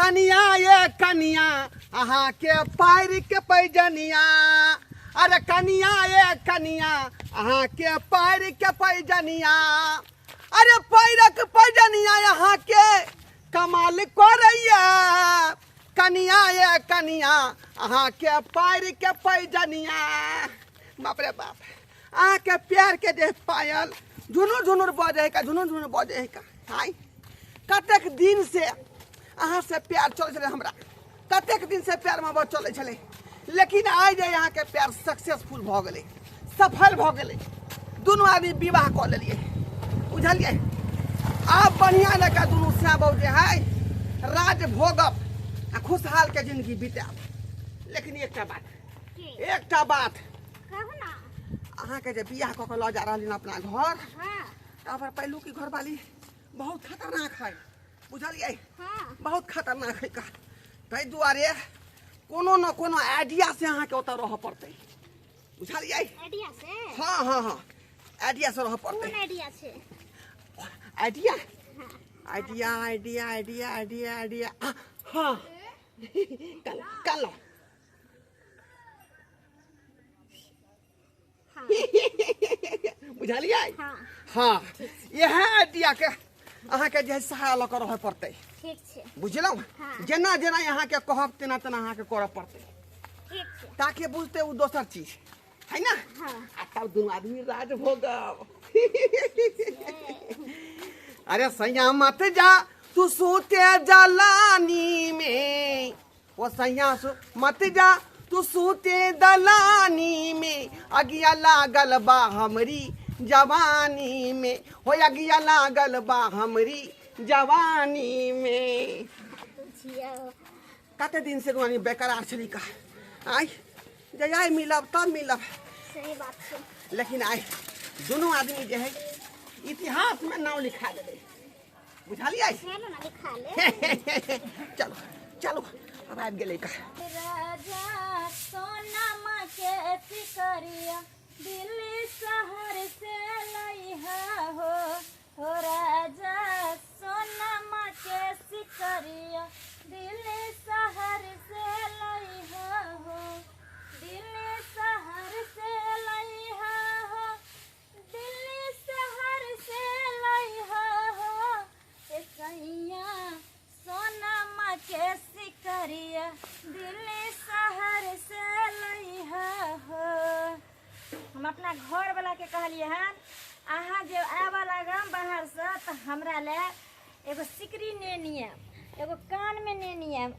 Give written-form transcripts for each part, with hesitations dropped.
कनिया ये कनिया अहाँ के पैर के पैजनिया, अरे कनिया ये कनिया अहाँ के पैर के पैजनिया, अरे पैरक पैजनिया अहाँ के कमाल करैया, कनिया ये कनिया अहाँ के पैर के पैजनिया। बाप रे बाप, अहाँ के प्यार के जे पायल झुनुर झुनुर बजे है का, झुनुर झुनुर बजे है का। हाय कतेक दिन से अहाँ से प्यार चलै छलै हमरा, कतेक दिन से प्यार मोहब्बत चलै छलै, लेकिन आइ जे अहाँके प्यार सक्सेसफुल भऽ गेलै, सफल भऽ गेलै, दुनू आदमी विवाह कऽ लेलियै, बुझलियै? आब बढ़िआँ जकाँ दुनू साँ बहू जे है राज भोगब आ खुशहाल के जिंदगी बितायब। लेकिन एकटा बात, एकटा बात, कहू ना। अहाँके जे बियाह कऽ के लऽ जा रहलिन अपना घर, हाँ। तऽ हमर पहिलुकी घरवाली बहुत खतरनाक है, बुझलियै? हाँ। बहुत खतरनाक है का, ताहि दुआरे कोनो न कोनो आइडिया से अहाँके ओतऽ रहऽ पड़तै, बुझलियै? आइडिया से? हाँ हाँ हाँ, आइडिया से रहऽ पड़तै। कोन आइडिया छै? Idea? Idea idea idea idea idea, हाँ कल कल बुझलियै? हाँ। हाँ, इएह आइडिया के अहाँके जे है सहारा लऽ कऽ रहऽ पड़तै। ठीक छै। बुझलहुँ? हाँ। जेना जेना अहाँके कहब तेना तेना अहाँके करऽ पड़तै। ठीक छै। ताकि बुझतै ओ दोसर चीज है ना। हाँ। आ तब दुनू आदमी राज भोगब। अरे सैया मत जा तू सूते जलानी में, ओ सैया सु मत जा तू सूते दलानी में, अगिया लागल बा हमरी जवानी में, हो अगिया लागल बा हमरी जवानी में। कते दिन से रुआनी बेकरार छली का, आइ जे आइ मिलब तब मिलब। सही बात छै। लेकिन आइ दुनू आदमी जे है इतिहास में नाम लिखा देबै, बुझलियै? चलो ना लिखा ले। चलो चलो अब आबि गेलै का। राजा सोनमा के सिकरिया दिल्ली शहर से लइहा हो, हो राजा सोनमा के सिकरिया दिल्ली शहर से लइहा हो, दिल्ली शहर से लइहा हो, दिल्ली शहर से लइहा हो, ए सैया सोनमा के सिकरिया दिल्ली शहर से लइहा हो। हम अपना घरवला के कहलिए हन अहाँ जे आबऽ लागम बाहरसँ तऽ हमरा लए एगो सिकरी नेने आयब, एगो कानमे नेने आयब।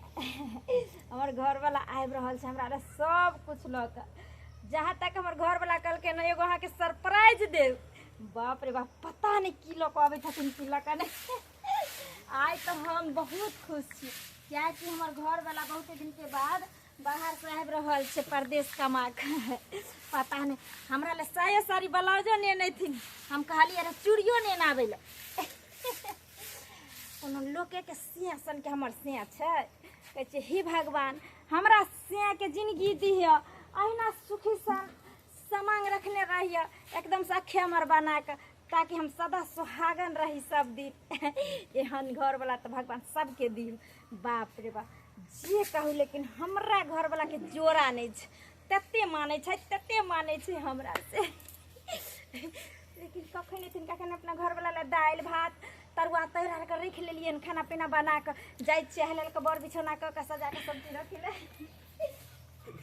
हमर घरवला आबि रहल छै हमरा लए सब किछु लऽ कऽ। जहाँ तक हमर घरवला कहलकै ने एगो अहाँके सरप्राइज देब, बाप रे बाप पता नहि की लऽ कऽ अबै छथिन की लऽ कऽ नहि। आइ तऽ हम बहुत खुश छी किएकि हमर घरवला बहुते दिनके बाद बाहरसँ आबि रहल छै परदेश कमा कऽ। पता नहि हमरा लए साया साड़ी ब्लाउजो नेने अथिन, हम कहलियै रह चूड़ियो नेने आबै लए। कोनो लोकेके सिया सनके हमर सिया छै, कहै छै हे भगवान हमरा सियाके जिनगी दिह, अहिना सुखी सन समांग रखने रहिए, एकदमसँ अखे हमर बना कऽ, ताकि हम सदा सुहागन रही सब दिन। एहन घरवला तऽ भगवान सबके दिह। बाप रे बाप जे कहू, लेकिन हमरा घरवलाके जोड़ा नहि छै, तते मानै छै तते मानै छै हमरा से। लेकिन कखन एथिन कखन अपना घरवला लए दालि भात तरुआ तैर आर कऽ राखि लेलियनि, खाना पीना बना कऽ जाइ छियै हेलल कऽ बर बिछौना कऽ कऽ सजा कऽ सब चीज रखै लए।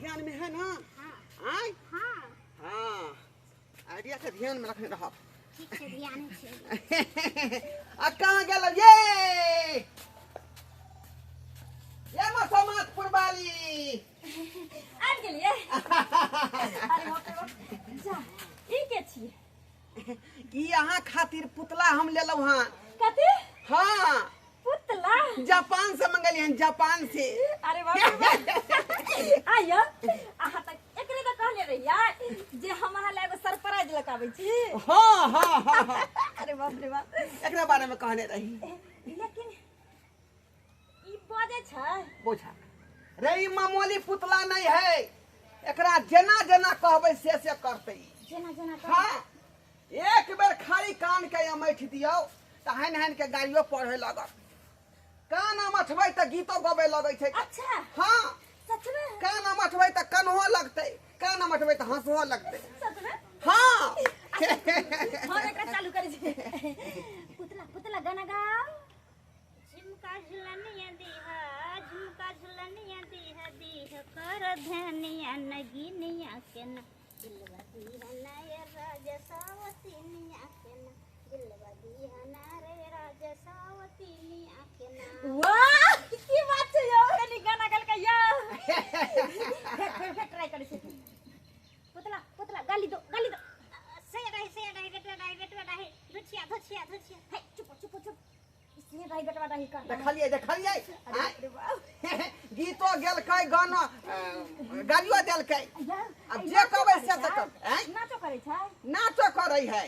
ध्यान में है ना? हाँ। आय? हाँ। हाँ, आइडिया के ध्यान में रखने रहब। ठीक छै, ध्यान छै। आ कहाँ गेल ये? ये मसमातपुर वाली। आबि गेलियै? अरे बाप रे बाप, जा ई के छी? ई अहाँ खातिर पुतला हम लेलहुँ हँ। कथी? हाँ। पुतला? जापान से मंगलियै हन, जापान से। अरे बाप रे बाप। आइयो अहाँ तऽ एकरे तऽ कहले रहियै जे हम अहाँ लए एगो सरप्राइज लऽ कऽ आबै छी। हाँ, हाँ, हाँ, हाँ। अरे बाप रे बाप। एकरा बारे में कहने रही। लेकिन ई बजै छै? बोझा रे, ई मामूली पुतला नहीं है, एकरा जेना जेना कहबै से से करतै। जेना जेना कहबै? हाँ, एक बेर खाली कान के अमैठ दियौ तऽ हानि हानि के गाड़ियो पढ़े लागत। कान मठबै तऽ गीतो गबै लगै छै। अच्छा। हाँ। सच में? कान मठबै तऽ कनहो लगतै, कान मठबै तऽ हंसहो लगतै। सच में? हाँ। हम एकरा चालू करै छी। पुतला पुतला गाना गाओ। झुमका झुलनिया दीहा, झुमका झुलनिया दीहा, दीह कर धनिया नगिनिया के ना, दिलवा दीहा नय राजा सावतिनिया के ना, दिलवा दीहा ना रे राजा सावतिनिया के ना। वाह, की बात छै यौ, कनी गाना गलकै यौ। फेर फेर फेर ट्राई करै छी। पुतला पुतला गाली दो, गाली दो। से रही से रही बेटवा रही बेटवा रही, धुछिया धुछिया धुछिया। हे चुप चुप चुप, इसलिए रही बेटवा रही कर। देखलियै देखलियै। अरे बाप रे बाप। गीतो गेलकै, गाना गालियो देलकै। यौ, आब जे कहबै से तऽ करबै, आँय? नाचो करै छै? नाचो करै है।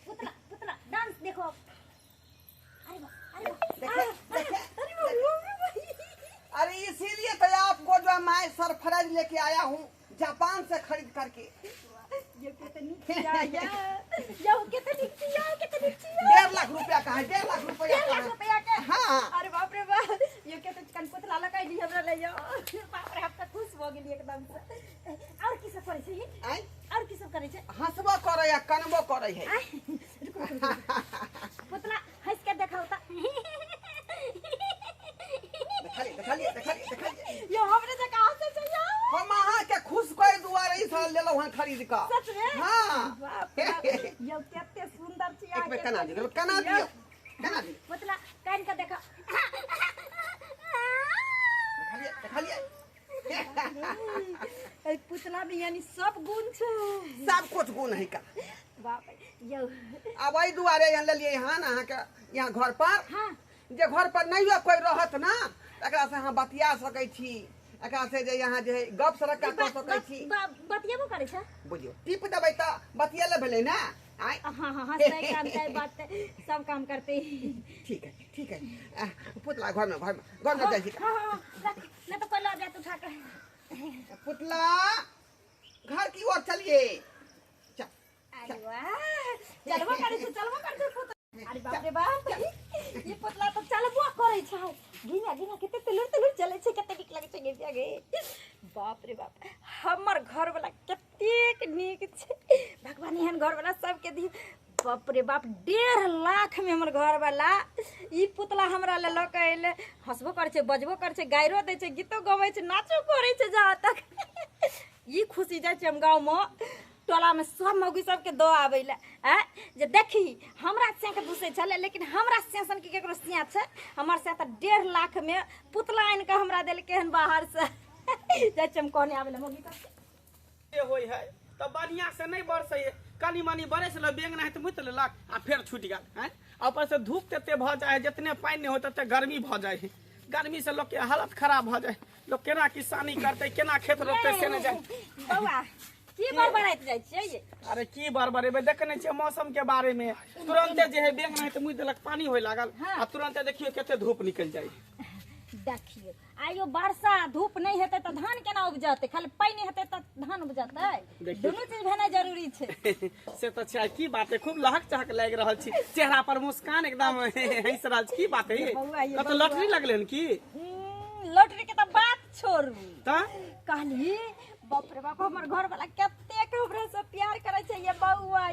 पुतला पुतला डांस देखो। अरे वाह, अरे वाह। देखे देखे। अरे बाप रे। अरे इसीलिए तो आपको जो मैं सरफराज लेके आया हूँ जापान से खरीद करके। ये कितनी चिया या यो कितनी चिया, कितनी चिया। 1.5 लाख रुपया का है, 1.5 लाख रुपया 1.5 का लाख है। रुपया के? हाँ। अरे बाप रे बाप, यो के तो कन पुतला लगाई दी हमरा ले यो। बाप रे, हम त खुश भ गेली एकदम से। और की सब करै छै? आँय? और की सब करै छै? हंसबो करै है, कनबो करै है। आँय? रुकू, रुकू, रुकू। पुतला हंस के देखाउ त। देखलिए देखलिए देखलिए देखलिए। यो हमरे जकाँ हंसै छै यो। हम अहाँ के खुश करे दुआरे ई साल लेलहुँ हँ खरीद कऽ। सच में? हाँ। बाप रे बाप, यो कते सुंदर छै। एक बेर कना दियौ, कना दियौ, कना दियौ। पुतला कान के देखा। देखलिए देखलिए। ए पुतला में यानी सब गुण छै। सब कुछ गुण है का। बाप रे, यो। अब एहि दुआरे यहाँ लेलियै हन अहाँके यहाँ घर पर। हाँ। जे घर पर नहियो कोइ रहत ना, तकरा से अहाँ बतिया सकै छी, एकरा से जे यहाँ जे गप सरक्का कऽ सकै छी। बतियेबो करै छै? बुझियौ, टिप देबै तऽ बतियेले भेलै ना। आँय? हाँ हाँ हाँ, सही काम छै, बात सब काम करते। ठीक है ठीक है। पुतला घर में, घर में, घर में जाइ छी। हाँ हाँ, रख, नहीं तो कोई लऽ जायत उठा के। पुतला घर की ओर चलिए। चल। अरे वाह, चलबो करै छै, चलबो करै छै पुतला। अरे बाप रे बाप, ई पुतला तऽ चलबो करै छै। घिना घिना कते तुलुर तुलुर चलै छै, कते नीक लगै छै गे गे। बाप रे बाप, हमर घरवला कतेक नीक छै। भगवान एहन घरवला सबके दियौ। बाप रे बाप, 1.5 लाख में हमर घरवला ई पुतला हमरा ले लऽ के अयलै। हंसबो करै छै, बजबो करै छै, गाइरो दै छै, गीतो गबै छै, नाचो करै छै। जहाँ तक ई खुशी जाइ छै हम गाँवमे टोलामे सब मौगी सबके दऽ आबै लए। आँय जे देखी हमरा सियाके दुसै छलै, लेकिन हमरा सिया सनके केकरो सिया छै? हमर सिया तऽ 1.5 लाख में पुतला आनि कऽ हमरा देलकै हन बाहरसँ। जाइ छियै हम कहने आबै लए मौगी सबके। होइ है तऽ बढ़िआँ से नहि बरसै है, कनी मनी बरसि गेल, बेंग नाहित मुति लेलक आ फेर छुटि गेल। आँय, आ ऊपर से धूप तते भऽ जाइ है, जितने पानि नहि होय तते गर्मी भऽ जाइ है। गर्मी से लोक के हालत खराब भऽ जाइ है। लोक केना किसानी करतै, केना खेत रोपतै से नहि जाय। बौआ की बड़बड़ाइत जाइ छियै ये? अरे की बड़बड़ेबै, देखै नहि छियै मौसम के बारे में? तुरंते जे है बेंग नाहित मुति देलक, पानी होय लागल हाँ। आ तुरंते देखियौ कते धूप निकलि जाइ है। देखियौ आइयो वर्षा धूप नहि हेतै तऽ धान केना उपजतै? खाली पानि हेतै तऽ धान उपजतै? देखियौ। दुनू चीज भेनाइ जरूरी छै। से तऽ छै। की बात है, खूब लहक चहक लागि रहल छी, चेहरा पर मुस्कान, एकदम हंसि रहल छी, की बात है? बौआ, ये कतौ बौआ। लॉटरी लगलै हन की? लॉटरी के तऽ बात छोड़ू। तऽ कहली बाप रे बाप, हमर घर वाला कतेक हमरा से प्यार करै छै ये बौआ।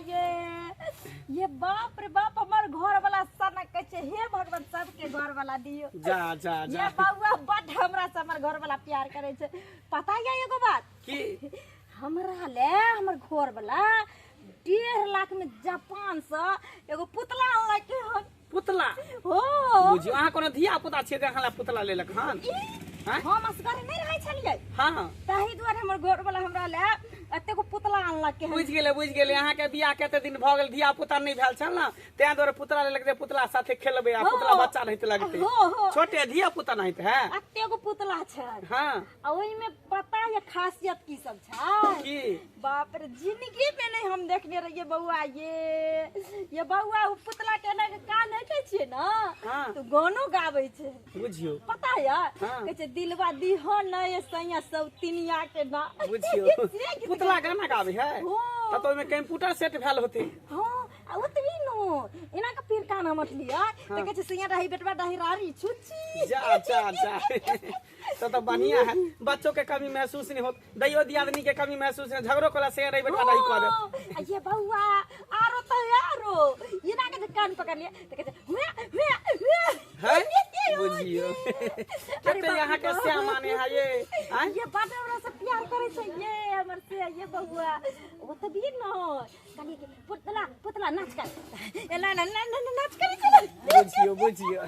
ये बाप रे बाप, हमर घर वाला सनक कहै छै। हे भगवान, सबके घर वाला दियौ। जा जा जा। ये बौआ, बड हमरा से हमर घर वाला प्यार करै छै। पता ये एगो बात? की? हमरा ले हमर घर वाला 1.5 लाख में जापान से एगो पुतला अनलकै हन। पुतला? हो। बुझियौ, अहाँ कोनो धिया पुता छियै जे अहाँ लए पुतला लेलक हन? ई, आँय? हम असगरे नहि रहै छलियै। हाँ। ताहि दुआरे हमर घर वाला हमरा ले एतेक पुतला अनलकै हन। बुझि गेलै बुझि गेलै, अहाँके बियाह कते दिन भऽ गेल, धिया पुता नहि भेल छल ने, तें दुआरे पुतला लेलक जे पुतला साथे खेलबै आ हो। पुतला बच्चा नहीं लगतै। हो हो। छोटे धिया पुता नहीं है। एतेक पुतला छै। हाँ। आ ओहिमे पता ये खासियत की सब छै? की? बाप रे, जिंदगी में नहीं हम देखने रहिए बौआ। ये बौआ, ओ पुतला के एना के कान हटै छियै ने हाँ। तो गानो गाबै छै। बुझियौ। पता ये? हाँ। कहै छै दिलवा दिहो न ये सैया सब तिनिया के ना। बुझियौ, से गीत पुतला गाना गाबै है? हो। तब तऽ ओहिमे कंप्यूटर सेट भेल होतै। हाँ, आ ओतबी नो एना के फिर कान हम अटलियै त कहै छै सैया रही बेटवा रही रारी छुच्ची। जा जा जा, तो बढ़िया है, बच्चों के कमी महसूस नहीं होत, दैयो दियादनी के कमी महसूस नहीं, झगड़ो कोला से रही बेटवा रही कह दे। ये बउआ आरो त आरो एना के कान पकड़ लिया त कहै छै हुआ हुआ हुआ है, बुझियो कते यहाँ के से माने है ये। ये बात हमरा से प्यार करे छै ये हमर से ये बउआ ओ त भी न कहलिए कि पुतला पुतला नाच कर एना ना ना नाच करे चल। बुझियो बुझियो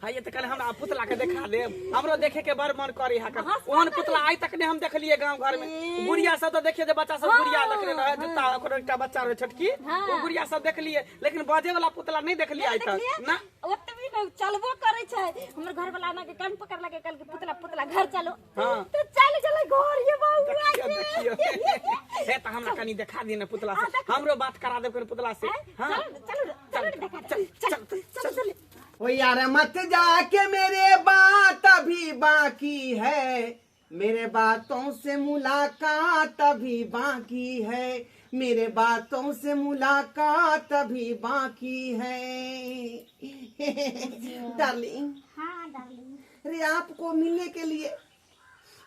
हां ये त कल हमरा पुतला के देखा दे, हमरो देखे के बड़ मन करे हा। ओहन पुतला आइ तक नहीं हम देखलिए गांव घर में। गुड़िया सब तो देखिए जे बच्चा सब गुड़िया देखले रहे, जूता ओकर एकटा बच्चा रहे छोटकी, वो गुड़िया सब देखलिए, लेकिन बजे वाला पुतला नहीं देखलिए आइ तक ना। ओतबी न चलबो करे छै हमर घर वाला ना के कान पकड़ लगे कल के पुतला पुतला घर चलो तो चल चल घर ये बउआ देखियो हे त हमरा कनी देखा दे ना पुतला से, हमरो बात करा दे पुतला से। हां चलो चलो देखा चल चल चल चल। ओ यार मत जाके मेरे बात अभी बाकी है, मेरे बातों से मुलाकात अभी बाकी है, मेरे बातों से मुलाकात अभी बाकी है। डार्लिंग। हाँ डार्लिंग। अरे आपको मिलने के लिए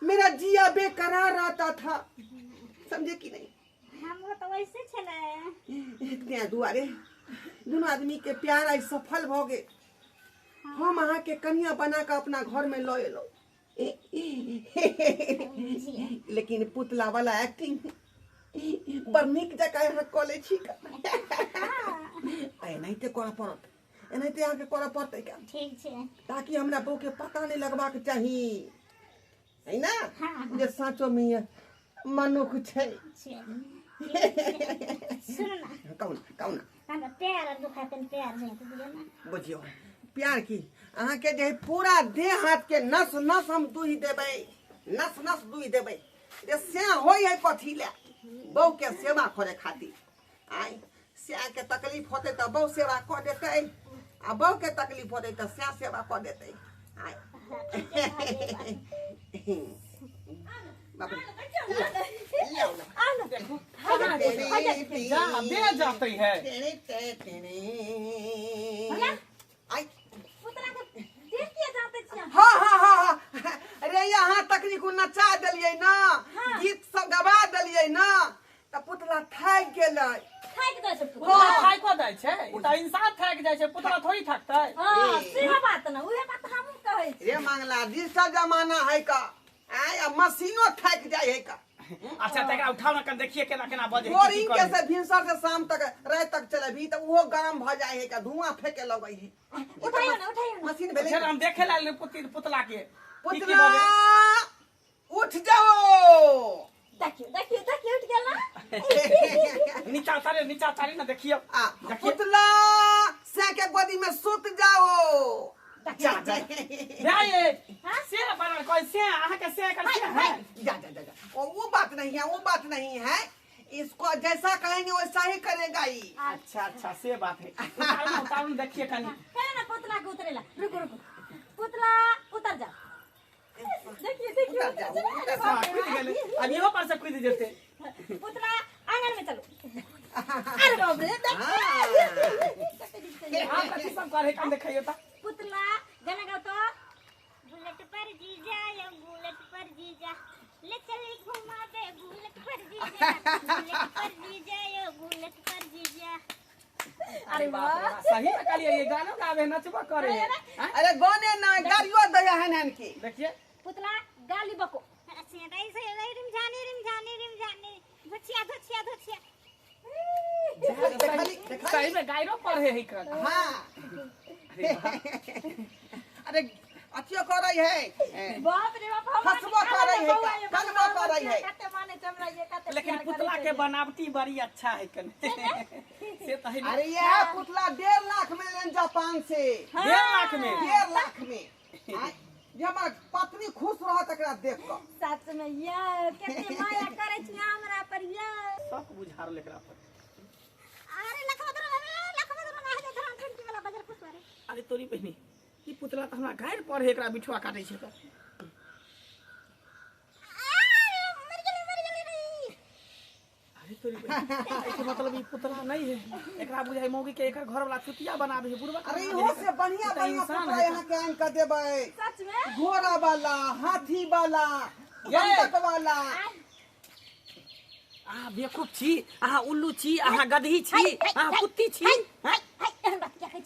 मेरा जिया बेकरार रहता था, समझे कि नहीं? हमरो तो वैसे छले। दुआरे दोनों आदमी के प्यार आई सफल भ गए। हम अहाँ के कन्या बना के अपना घर में ल एलो, लेकिन पुतला वाला एक्टिंग बड़ नीक जकाँ अहाँ कऽ लै छी। एनाहिते करऽ पड़त, एनाहिते अहाँके करऽ पड़तै काम। ठीक छै, ताकि हमरा बहू के पता नहीं लगबाक चाही, है ना? जे साँचो में मनुख छै। सुन ना, कहू ना कहू ना, हमरा प्यार दुखातन प्यार जाइत दियौ ना। बुझियौ प्यार की अहाँके जे पूरा देह हाथ के नस नस हम दुहि देबै, नस नस दुहि देबै। जे से होइ है कथी ले, बहू के सेवा करे खातिर। आइ स्या के तकलीफ होतै तऽ बहू सेवा कऽ देतै, आ बहू के तकलीफ होतै तऽ स्या सेवा कऽ देतै। आइ बाप रे, जा दे जाते है। आई पुतला के देख के जाते छी। हाँ हाँ हाँ हाँ, अरे यहाँ तकनी को नचा देलियै ना, गीत सब गवा देलियै ना, त पुतला थाकि गेलै। थाकि जाइ छै पुतला, थाकि जाइ छै ई त इंसान थाकि जाइ छै, पुतला थोड़ी थाकतै। हां सेह बात ना, उहे बात हमहूँ कहै छी। रे मांगला डिजिटल जमाना है का, आय आ मशीनो थाकि जाइ है का। अच्छा तकरा उठाओ ना, कन देखिए केना केना बजे। बोरिंग के से भिनसर से शाम तक रात तक चलेबी त उहो गरम भ जाइ है का, धुआं फेके लगै है। उठाइयो ना उठाइयो ना, मशीन भेलै। हम देखे ला पुतला के। पुतला उठ जाओ। देखियो देखियो देखियो उठ गेल ना। नीचा उतारे, नीचा उतारे ना, देखियो पुतला से के गोदी में सुत जाओ। जा जा ये से बनल कोई से अहाँ के से कर से है। जा जा जा, वो बात नहीं है, वो बात नहीं है, इसको जैसा कहेंगे वैसा ही करेगा ही। अच्छा अच्छा से बात है। उतारू उतारू देखिए कनी कहे ना पुतला के उतरेला। रुको रुको पुतला उतर जा। देखिए देखिए कूद गेलै, अब इहो पर से कूद जेतै। पुतला आंगन में चलो। अरे बाप रे देखिए हां कथि सब करे काम देखियो त। पुतला गाना गाओ तो। बुलेट पर जीजा यो बुलेट पर जीजा ले चल घुमा दे, बुलेट पर जीजा, बुलेट पर जीजा यो बुलेट पर जीजा। अरे बाप रे, सही में कहलिए ये गानो गावे नचबो करे। अरे गाने ना गाड़ियो दया हन हन के। देखिए पुतला गाली बको। अच्छा ऐसे रिमझानी रिमझानी रिमझानी धोछिया धोछिया धोछिया। सही में गायरो पढ़े है कर। हां अरे अथियो करै है, बाप रे बाप, हंसबो करै है, कनबो करै है। कते माने चमड़ा ये कते। लेकिन पुतला के बनावटी बड़ी अच्छा है कने से त है। अरे यह पुतला 1.5 लाख में लेन जापान से। 1.5 लाख में? 1.5 लाख में। जे हमर पत्नी खुश रहत एकरा देख क। सच में ये कते माया करै छी हमरा पर ये सब बुझार एकरा पर। अरे लखबदर लखबदर ना है धरम ठंडी वाला बाजार खुश रे। अरे तोरी बहिनी ई पुतला त हमरा गायर पर है, एकरा बिठुआ काटै छै त। अरे मर गेलै मर गेलै रे। अरे तोरी एके मतलब ई पुतला नहीं है, एकरा बुझाई मौगी के एकर घर वाला चुतिया बनाबे है बुढ़वा। अरे इहो से बढ़िया बढ़िया पुतला यहाँ के आन के देबै। सच में? घोड़ा वाला, हाथी वाला, बंदक वाला। अहाँ बेवकूफ छी, अहाँ उल्लू छी, अहाँ गदही छी, अहाँ कुत्ती छी।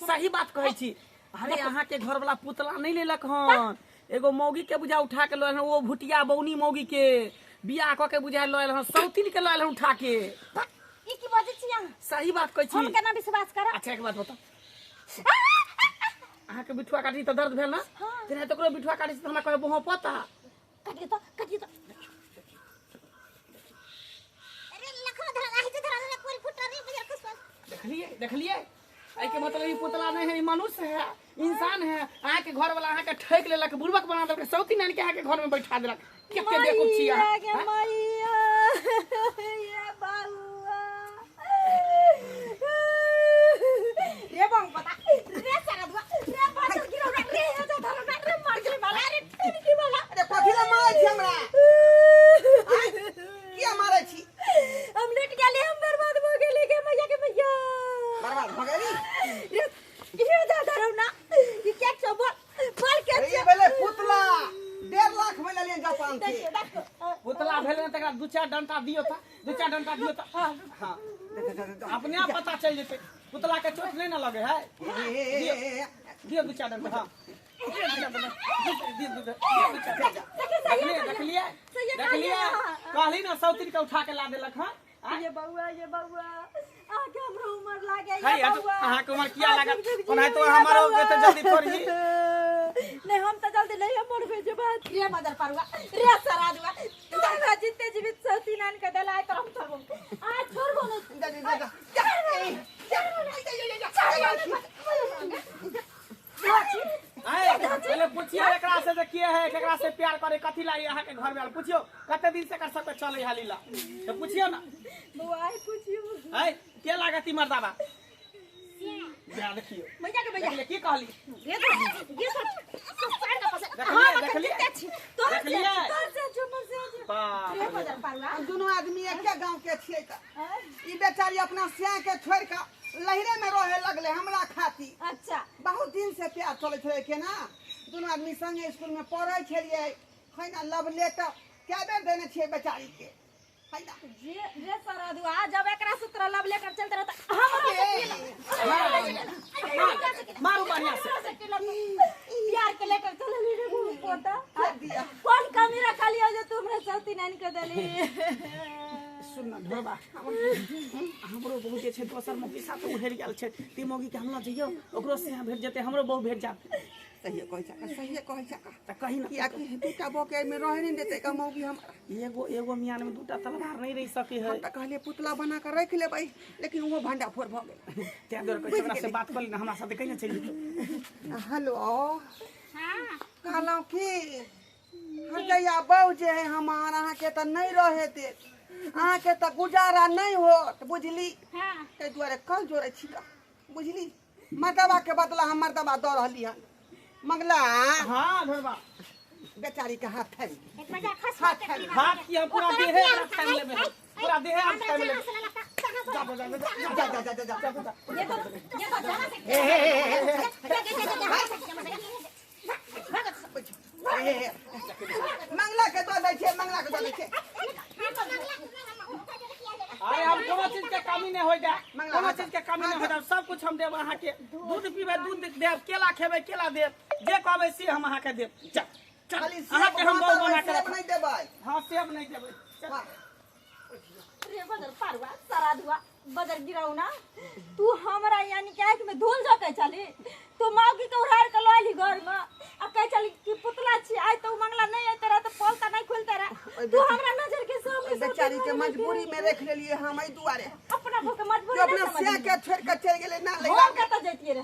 सही बात कहै छी। अरे अहाँ के घर वाला पुतला नहीं लेलक हन, एगो मौगी के बुझा उठा के लयल हन, ओ भुटिया बौनी मौगी के बियाह क के बुझा लयल हन, सौतीन के लयल हन उठा के। ई की बजै छी अहाँ? सही बात कहै छी। हम केना विश्वास करब? अच्छा एक बात बताउ, अहाँ के बिठुआ काटी तऽ दर्द भेल ना? तेना तकरो बिठुआ काटी तऽ हमरा कहै बहु पता। काटियो तो, काटियो तो। अरे लखो धरा आहि धरा रे कोई फुटा रे बजर खसवास। देखलिए देखलिए, एहि के मतलब ई पुतला नहीं है, ई मनुष्य है, इंसान है। अहाँ के घर वाला अहाँ के ठैक लेलक, बुड़बक बना देलक, सौतीन आनि के अहाँ के घर में बैठा देलक। कते बेवकूफ छी अहाँ। मैया गे मैया, ये बाबुआ। रे बंग पता रे सारा दुआ रे बाजर गिरो रे रे जा धरो रे मार के मारा रे की वाला। अरे कथी ला मारै छी हमरा? किया मारै छी? हम लुट गेली, हम बर्बाद भ गेली गे मैया के मैया। बर्बाद भ गेली? रे ये जा धरो ना, ई क्या छौ बोल बोल के अरे ई भेलै पुतला, 1.5 लाख में लेलियै जापान से। देखियो देखो पुतला भेलै ने तकरा दू चार डंटा दियौ तऽ, दू चार डंटा दियौ तऽ हाँ अपने आप पता चलि जेतै। पुतला के चोट नहीं ना लगे है। दियौ दू चार डंटा। हाँ देखलिए देखलिए, कहली ना सौतीन के उठा के ला देलक हन। ये बउआ, ये बउआ, आके हमरो उमर लागे। ये बउआ अहाँ के उमर किया लागत? ओनाहितो हमारो एते जल्दी थोड़ी। नहीं हम तो जल्दी नहीं हम मरबे जे बात। रे मदर पारुआ रे सराजुआ, तू हमरा जिते जीवित सौतीन आन के देला तर हम छोड़बो आ छोड़बो न। जा जा जा पहले पूछियो एकरा से जे के है, केकरा से प्यार करे, कथी लाई अहाँ के घर में आयल? पूछियो कते दिन से कर सबके चले है लीला, तो पूछियो ना बउआ। पूछियो है के लागत ई मर्दाबा? जा देखियो मैया के मैया की कहली? गे तो गे तो सार का पसंद। देखलिए देखलिए तोर देखलिए से झुमर से बाप रे बदर पारुआ। हम दुनू आदमी एके गांव के छियै त ई बेचारी अपना सिया के छोड़ के लहरे में रहे लगले हमरा खाती। अच्छा बहुत दिन से प्यार चले छलै के ना, दुनू आदमी संगे स्कूल में पढ़ै छलियै है ना। लव लेटर कै बेर देने छियै बेचारी के है ना। जे रे सरादुआ, जब एकरा से तोरा लव लेटर चलते रहता हमरो से मारू बढ़िया से प्यार के लेटर चलली रे पोता। कौन कमी रखलियो जे तू हमरा सौतीन आनि के देली? सुन ना ढोरबा, हमरो बहु जे छै दोसर मौगी साथ उहेर गेल छै, ती मौगी के हम ल जइयो, ओकरो से भेट जेतै, हमरो बहु भेट जात। सहिए कहै छका, सहिए कहै छका। त कही ना किया कि दूटा बहु के एहिमे रहे नहि देतै का मौगी हमरा। एगो एगो मियान में दूटा तलवार नहीं रह सके है। हम त कहलियै पुतला बना के रख लेबै, लेकिन ओहो भंडा फोड़ भ गेल। तें दुआरे कहै छी हमरा से बात कर ली ना, हमरा साथे कहीं चलि जेतौ। हेलो हां कहलहुँ कि हरजैया बहु जे है हमार अहाँ के त नहीं रहे देत, अहाँ के त गुजारा नहीं होत बुझली। हां ताहि दुआरे कल जोड़ै छी का बुझली। मर्दबा के बदला हम मर्दबा दऽ रहली हन। मंगला हां ढोरबा बेचारी के हाथ थामि एक मजा खस हाथ की हम पूरा देहे थामि लेबै, पूरा देहे हम थामि लेबै। जा जा जा जा जा जा जा जा ये तो ये तो जाना से ए ए मंगला के दऽ दै छियै, मंगला के दऽ दै छियै। अरे हम कोनो चीज के कमी नहीं हो जाए, कोनो चीज के कमी नहीं हो जाए, सब कुछ हम देब अहाँ के। दूध पीबै दूध देब, केला खेबै केला देब, जे कहबै से हम अहाँ के देब। चल चल अहाँ के हम बहु बना के सेब नहीं देबै। हाँ सेब नहीं देबै। रे बदर पारुआ सरादुआ बदर गिरौना, तू हमरा यानी कि आँख में धूल झोंकै छली। तू मौगी के उड़ार के लऽ घर में आ कहै छली कि पुतला छी, आइ तऽ मंगला नहीं अयते रह तऽ पोल तऽ नहीं खुलते रह। तू हमरा नजर के सामने बेचारी के मजबूरी में रख लेलिए हम एहि दुआरे। अपना भूख मजबूरी अपना सिया के छोड़ के चलि गेलै ना। हम कतऽ जैतियै रे?